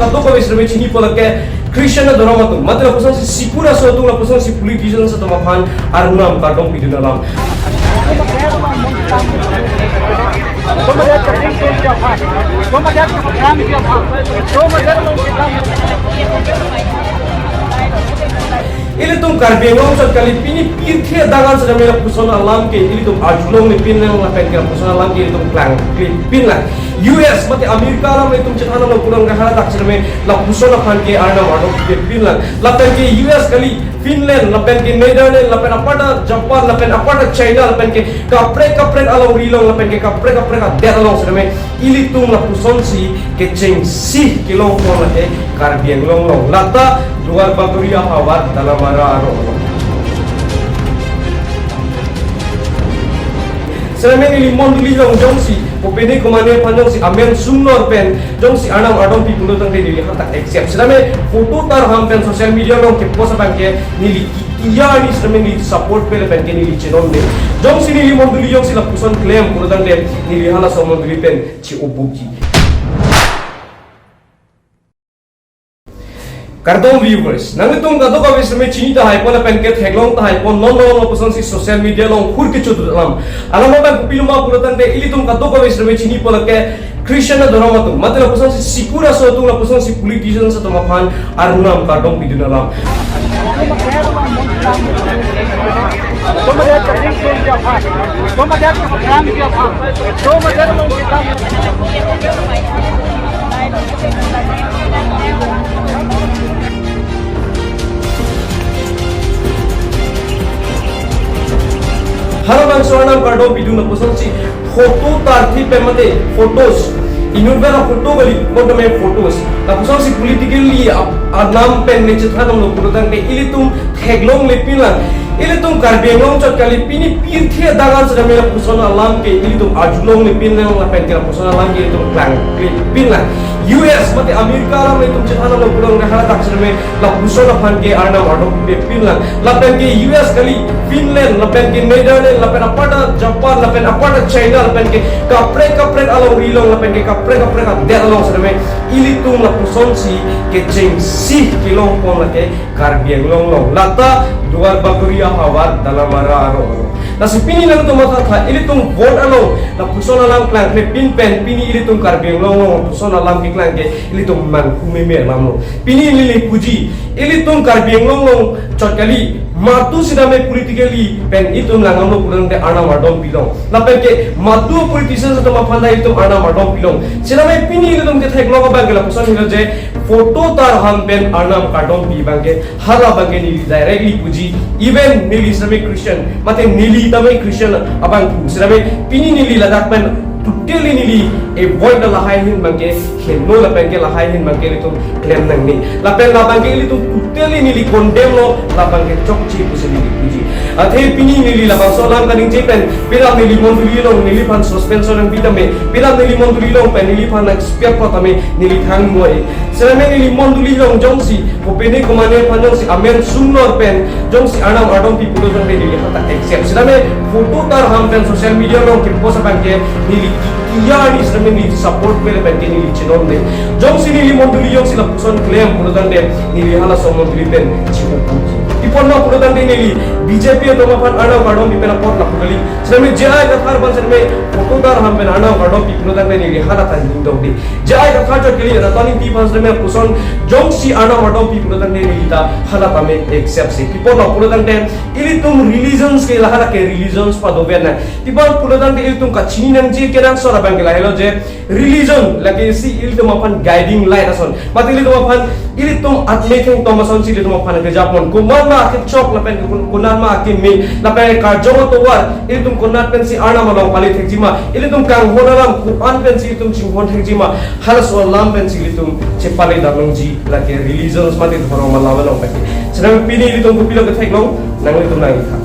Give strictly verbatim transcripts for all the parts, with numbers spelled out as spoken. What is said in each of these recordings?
Kadokave sitame chinipo lake Christian adhorom atum, mate lapusonsi sikul aso atum, lapusonsi politicians atum aphan arnam kardom pidun alam. Ilitum Karbi Anglong chot kali, pini pirthe adak an sitame lapuson alam ke ilitum arjulongle pinlang, lapen ke lapuson alam ke ilitum klangkle pinlang. U S mate America alam ilitum chethan lo, pulang ke haladak sitame lapuson aphan ke arnam kardom pidun pinlang. Lapen ke U S kali, Finland, lapen ke Netherlands, lapen aparta Japan, lapen aparta China, lapen ke kaprek kaprek alongri along, lapen ke kaprek kaprek adet along sitame ilitum lapusonsi kechengsi kelongpon lake Karbi Anglong along. Lata Duar Bagori ahavar Dalamara arong along. Sitame neli mondoli along jongsi kopine komane aphan jongsi amen sungnor pen jongsi arnam kardom pi pulo tangte neli hadak accept. Sitame photo tarham pen social media along kepost abang ke neli ki-, kiya ni sitame neli support pe lapen ke neli chinonde. Jongsi neli mondoli jongsi lapuson klem pulo tangte neli halaso mondoli pen chi-obukji. Kardom viewers, nanglitum kadokave sitame chini tahaipo lapen ke theklong tahaipo, non non lapusonsi social media along hur kechodut alam. Alam abang kopilo ma pulo tangte ilitum kadokave sitame chinipo lake Christian adhorom atum, mate lapusonsi sikul aso atum, lapusonsi politicians atum aphan arnam kardom pidun alam. Halabangso arnam kardom pidun lapusonsi photo tarthi pen mate photos. Inut pen aphoto kali, photo me photos. Lapusonsi politically ap-, anam pen ne chethan lo pulo tangte ilitum theklongle pinlang. Ilitum Karbi Anglong chot kali, pini pirthe adak an sitame lapuson alam ke ilitum arjulongle pinlang, lapen ke lapuson alam ke ilitum klangkle pinlang. U S mate America alam ilitum chethan lo, pulang ke haladak sitame lapuson aphan ke arnam kardom pidun pinlang. Lapen ke U S kali, Finland, lapen ke Netherlands, lapen aparta Japan, lapen aparta China, lapen ke kaprek kaprek alongri along, lapen ke kaprek kaprek adet along sitame ilitum lapusonsi kechengsi kelongpon lake Karbi Anglong along. Lata Duar Bagori ahavar Dalamara arong along. Lasi pini nangtum mathatha, ilitum vote along lapuson alam klangkle pin pen pini ilitum Karbi Anglong along lapuson alam keklang ke ilitum manghu meme alam lo. Pini neli puji, ilitum Karbi Anglong along chot kali, matu sitame politically pen itum langdamlo pulo tangte arnam kardom pilong. Lapen ke matu politicians atum aphan ta itum arnam kardom pilong. Sitame pini ilitum ketheklong abang ke lapuson helo je photo tarham pen arnam kardom pi abang ke, hala abang ke neli directly puji. Even neli sitame Christian, mate neli tame Christian abang pu. Sitame pini neli ladak pen totally neli avoid lo, lahai ahin abang ke heno lapen ke lahai ahin abang ke ilitum klem nangne. Lapen labang ke ilitum totally neli condemn lo, labang ke chokche pusi neli puji. Athe pini neli labangso alam kaningje pen, pila neli mondoli along neliphan suspension nangpi tame, pila neli mondoli along pen neliphan nang-spare ko tame neli thang moi. Sitame neli mondoli along jongsi kopine komane aphan jongsi amen sungnor pen jongsi arnam kardom pi pulo tangte neli hadak accept. Sitame photo tarham pen social media along kepost abang ke neli ki-, kiya ni sitame neli support pe lapen ke neli chinonde. Jongsi neli mondoli jongsi lapuson klem pulo tangte neli halaso mondoli pen chi-obukji. Pi apot ma pulo tangte neli B J P atum aphan arnam kardom pi pen apot lapu kali. Sitame J I Kathar aphan sitame photo tarham pen arnam kardom pi pulo tangte neli hala ta ningdokde. J I Kathar chot kali, Ratan Engti aphan sitame lapuson jongsi arnam kardom pi pulo tangte neli ta hala tame accept si. Pi apot ma pulo tangte ilitum religions ke lahala ke religions padovennang. Pi apot pulo tangte ilitum kachini nangji kenangsot abang ke lahelo je religion lake isi ilitum aphan guiding light ason. Mate ilitum aphan ilitum atme kengtom asonsi ilitum aphan kejapon. Komat ma kechok lapen ke kun-, konat ma keme lapen karjong atovar ilitum konat pensi arnam along pale thekji ma, ilitum kanghon alam ko-an pensi ilitum chinghon thekji ma, halaso alam pensi ilitum chepale damlongji lake religions mate dhorom alam along pen. Sitame pini ilitum kopilo ketheklong, nanglitum nangtha.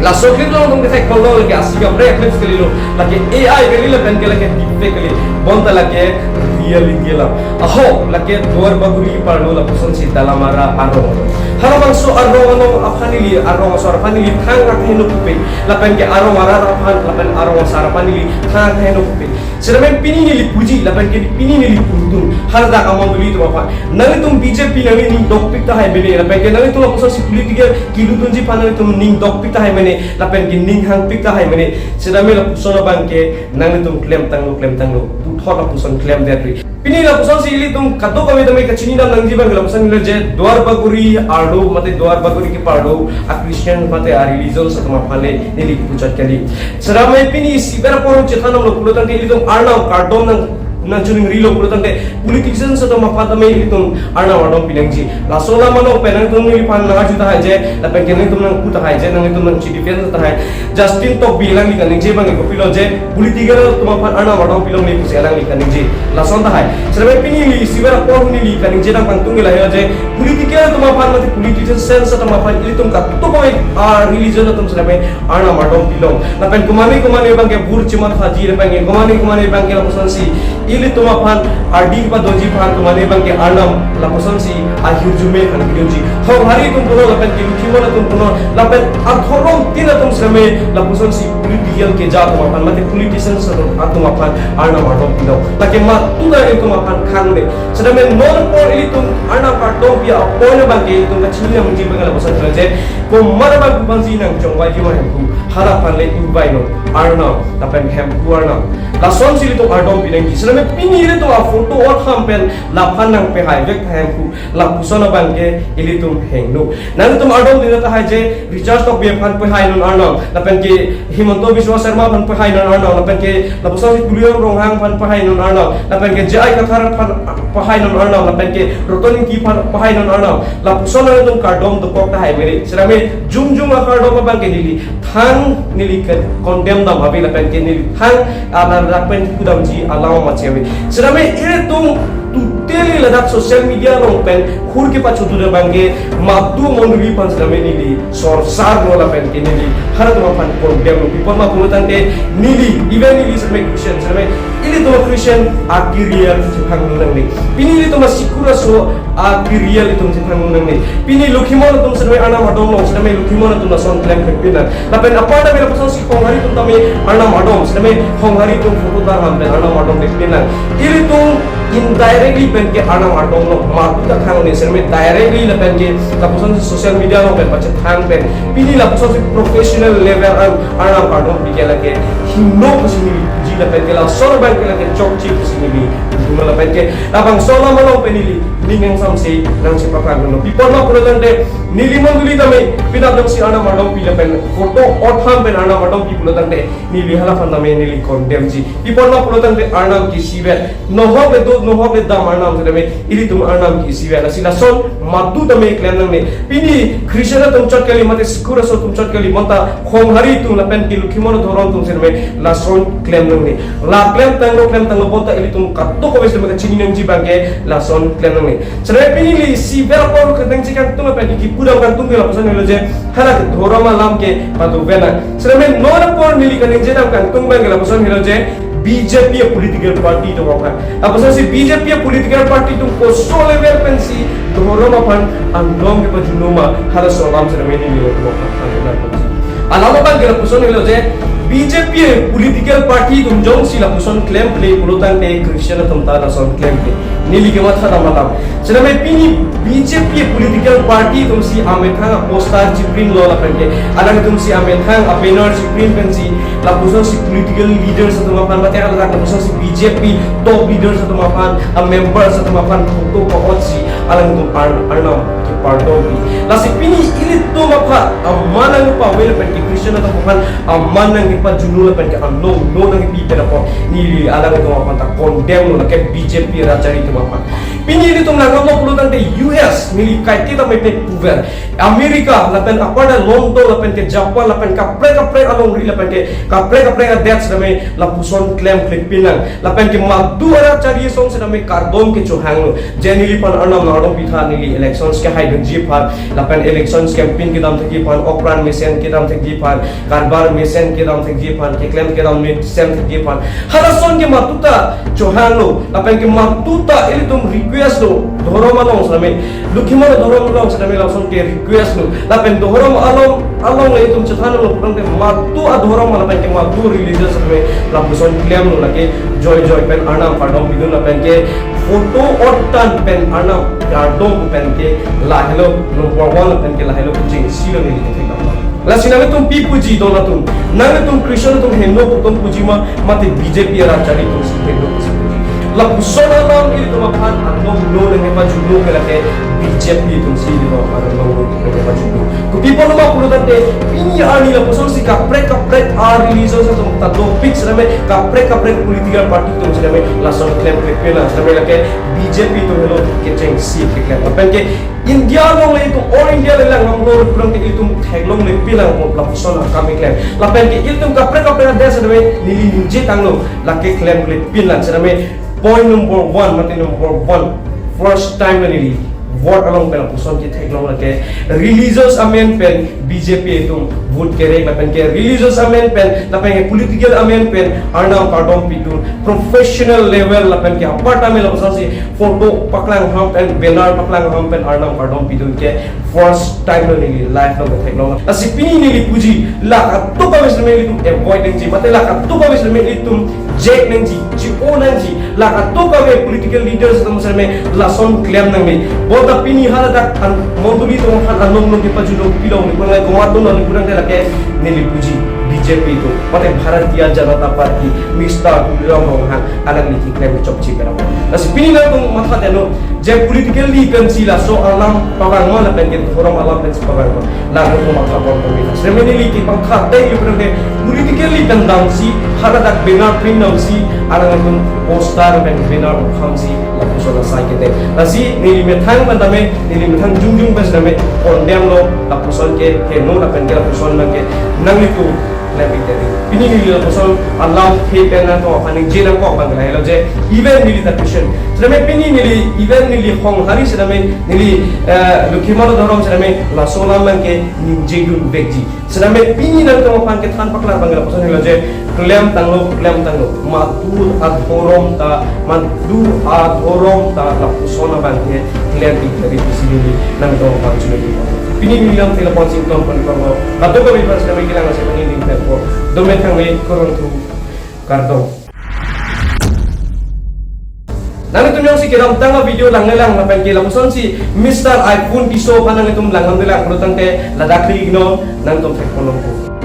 Laso clip along atum kethek kol do, lake asi kaprek clips kalilo, lake A I kali lapen ke lake deepfake kali, bonta lake real India alam. Aho, lake Duar Bagori parlo lapuson si Dalamara arong. Halabangso arong along aphan neli, arong asor aphan neli thang akheno pupe, lapen ke arong arat aphan, lapen arong asar aphan neli thang akheno pupe. Setame pini neli puji, lapen ke pini neli pudun, haladak amondoli atum aphan. Nanglitum B J P nangli ning dokpik tahai mene, lapen ke nanglitum lapuson si political keludunji aphan nanglitum ning dokpik tahai mene, lapen ke ning hangpik tahai mene. Setame lapuson abang ke nanglitum klemtanglo, klemtanglo. Puthot lapuson klemdetri. Pini lapuson si ilitum kadokave tame kachinidam nangji abang ke lapuson helo je Duar Bagori arlo mate Duar Bagori keparlo a Christian mate a religion atum aphan le neli puchot kali. Setame pini isiver apor chethan damlo pulo tangte ilitum Arnam kardom nang nangchiningrilo pulo tangte politicians atum aphan tame ilitum Arnam ardom pinangji. Laso alam along pen nangtum neliphan nang-arju tahai je, lapen ke nangtum nangpu tahai je, nangtum nangchidefend tahai. Justin Tokbi alangli kaningje abang ke kopilo je, political atum aphan Arnam ardom pilongle pusi alangli kaningje. Lason tahai. Setame pini neli isiver apor neli kaningje dam kangtung ke lahelo je, political atum aphan mate politicians atum aphan ilitum kadokave a religion atum setame Arnam ardom pilong. Lapen komane komane abang ke bur chimat haji, lapen ke komane komane abang ke lapuson si ilitum aphan ardi padoji aphan komane abang ke Arnam lapuson si ahirjume hangpidunji. Honghari atum punon, lapen ke Lokhimon atum punon, lapen adhorom tin atum setame lapuson si political keja atum aphan mate politicians atum, atum aphan Arnam ardom pilong. Lake matu ta ilitum aphan khang de. Setame non apor ilitum Arnam kardom pi apor abang ke ilitum kachinidam nangji abang ke lapuson helo je, komat abang pu aphan si nangchongvaiji ma Hemphu, hala aphan le ingvainon Arnam, lapen Hemphu Arnam. Lasonsi ilitum ardom pinangji. Setame pini ilitum a photo otham pen laphan nangpehaivek tahai Hemphu, lapuson abang ke ilitum hingno. Nangtum ardom dina tahai je, Richard Tokbi aphan pehainon Arnam, lapen ke Himanta Biswa Sarma aphan pehainon Arnam, lapen ke lapuson si Tuliram Ronghang aphan pehainon Arnam, lapen ke J I Kathar aphan pehainon Arnam, lapen ke Roton Engti aphan pehainon Arnam. Lapuson nangtum kardom dokok tahai mene. Setame jongjong akardom abang ke neli thang neli ke condemn dam ave, lapen ke neli thang ala lapen kudamji alam ma che ave. Setame ilitum totally ladak social media along pen hur kepachodu abang ke madu mondoli aphan setame neli sorsarlo lapen ke neli halatum aphan condemn lo. Pi apot ma pulo tangte neli, even neli setame Christian, setame ilitum Christian a-career chephangdun nangne. Pini ilitum a-sikur aso a-career ilitum chephangdun nangne. Pini Lokhimon atum setame Arnam ardom long, setame Lokhimon atum lason klemkle pinang. Lapen apar tame lapuson si Honghari atum tame Arnam ardom, setame Honghari atum photo ta ham pen Arnam ardom le pinang. Ilitum indirectly pen ke Arnam ardom long, madu ta khang ne, setame directly lapen ke lapuson si social media along pen pachethang pen. Pini lapuson si professional level an Arnam kardom pi ke lake hingno pusi neli puji lapen ke lason abang ke lake chokche pusi neli duma lapen ke labangso alam along pen neli ning ingsamse nangchepaklang lo. Pi apot ma pulo tangte neli mondoli tame penap jongsi Arnam ardom pi lapen photo otham pen Arnam ardom pi pulo tangte neli hala aphan tame neli condemn ji. Pi apot ma pulo tangte Arnam ke isivet, nohok le do, nohok le dam Arnam setame ilitum Arnam ke isivet. Lasi lason madu tame klem nangne. Pini Christian atum chot kali mate sikur aso atum chot kali, bonta Honghari atum lapen ke Lokhimon adhorom atum setame lason klem nangne. La klemtanglo, klemtanglo, bonta ilitum kadokave setame kachini nangji abang ke lason klem nangne. Setame pini neli isiver apor kaningje kangtung lapen ke kipu dam kangtung ke lapuson helo je, hala ke dhorom alam ke pado venang. Setame non apor neli kaningje dam kangtung abang ke lapuson helo je, B J P a-political party atum aphan. Lapuson si B J P a-political party atum koso level pensi dhorom aphan anglong kepajunoma, halaso alam setame neli lo atum aphan. Alam abang ke lapuson helo je, B J P a-political party atum jongsi lapuson klemkle pulo tangte Christian atum ta lason klemkle. Neli kematha dam alam. Setame pini B J P a-political party atum si amethang a-poster chiprint lo lapen ke, alangtum si amethang a-banner chiprint pensi lapuson si political leaders atum aphan mate alangtum lapuson si B J P top leaders atum aphan, a-members atum aphan photo pa-ot si alangtum Ar-, Arnam kepardom pi. Lasi pini ilitum aphan aman nangpave lapen ke Christian atum aphan aman nangpajuno lapen ke anglong lo nangpi pen apot neli alangtum aphan ta condemn lo, lake B J P rajari atum aphan. Pini ilitum nanglo pulo tangte U S neli kaike tame pen puver, America lapen apar ta London lapen ke Japan lapen kaprek kaprek alongri lapen ke kaprek kaprek adet setame lapuson klemkle pinang. Lapen ke madu arat chari asong setame kardom kechohanglo. Je neliphan Arnam nangardom pitha, neli elections kehai ji aphan, lapen election campaign kedam thekji aphan, okran mesen kedam thekji aphan, karbar mesen kedam thekji aphan, keklem kedam mesen thekji aphan, halason ke matuta chohanglo, lapen ke matuta ilitum request lo, dhorom along sitame, Lokhimon dhorom along sitame lason ke request lo, lapen dhorom along along le itum chethanlo pulangte matu adhorom lapen ke matu religious sitame lapuson klemlo, lake joijoi pen Arnam kardom pidun lapen ke photo otan pen Arnam kardom pen ke lahelo number one lapen ke lahelo kechengsi lo neli kethek dam. Lasi nanglitum pi puji don atum, nanglitum Christian atum heno puton puji ma, mate B J P arat chari atum si heno pusi puji. Lapuson alam ilitum aphan anong lo nangkepajutlo ke lake B J P atum si ilitum aphan anong lo nangkepajutlo. Kopi apotlo ma pulotangte pini arni lapuson si kaprek kaprek a religious atum ta dopik sitame, kaprek kaprek political party atum sitame lason klemklepin lang sitame lake B J P atum helo kechengsi keklem. Lapen ke India along le itum, all India le lang long lo pulangte itum theklonglepin lang mo lapuson akam keklem. Lapen ke itum kaprek kaprek adet sitame neli ningje tanglo, lake klemklepin lang sitame point number one, mate number one, first time lo neli vote along pen lapuson ketheklong lake religious amen pen B J P atum vote kerek lapen ke religious amen pen lapen ke political amen pen Arnam kardom pidun, professional level lapen ke apartment lapuson si photo paklang ham pen banner paklang ham pen Arnam kardom pidun ke first time lo neli life lo ketheklong. Lasi pini neli puji, la katuk kave sitame itum avoid nangji, mate la katuk kave sitame itum check nangji, che-o nangji, la katuk kave political leaders atum sitame lason klem nangne. Bonta pini haladak an mondoli atum aphan anong nong kepajutlo pilo ni pulangte komat dun ni pulangte lake neli puji B J P atum, mate Bharatiya Janata Party, Mister Tuliram Ronghang, alangli keklem chokche pen apot. Lasi pini nangtum matha deno, je politically pen si laso alam pavang ma lapen ke dhorom alam pen si pavang ma, laso matha pon pon. Sitame neli kepangtha te yu pulangte politically pen damsi, haladak banner print damsi, alangtum poster pen banner phamsi, lapuson asai kete. Lasi neli methang pen tame, neli methang jongjong pen sitame condemn lo, lapuson ke heno lapen ke lapuson nang ke nanglitum nang ke jadi. Pini neli lapuson alam he pen nangtum aphan ningje nangkok abang lahelo je, even neli ta Christian. Sitame pini neli, even neli Honghari sitame neli, eh, Lokhimon dhorom sitame laso alam nang ke ningje dunvekji. Sitame pini nangtum aphan kethan paklar abang lapuson helo je, klem tanglo, klem tanglo. Matu adhorom ta, matu adhorom ta lapuson abang ke klem ik dari pisi neli nangtum aphan chunagi. Pini neli lam telepon sington pon pon lo. Katuk kave aphan sitame kelang ase mangin ding pen po. Dome thangme, kurvangthu, kardom. Nanglitum jongsi kedamtang a-video langlelang lapen ke lapuson si Mister iPhone Tisso aphan nanglitum langlelang pulotangte ladak klik non, nangtum thekpon nangpo.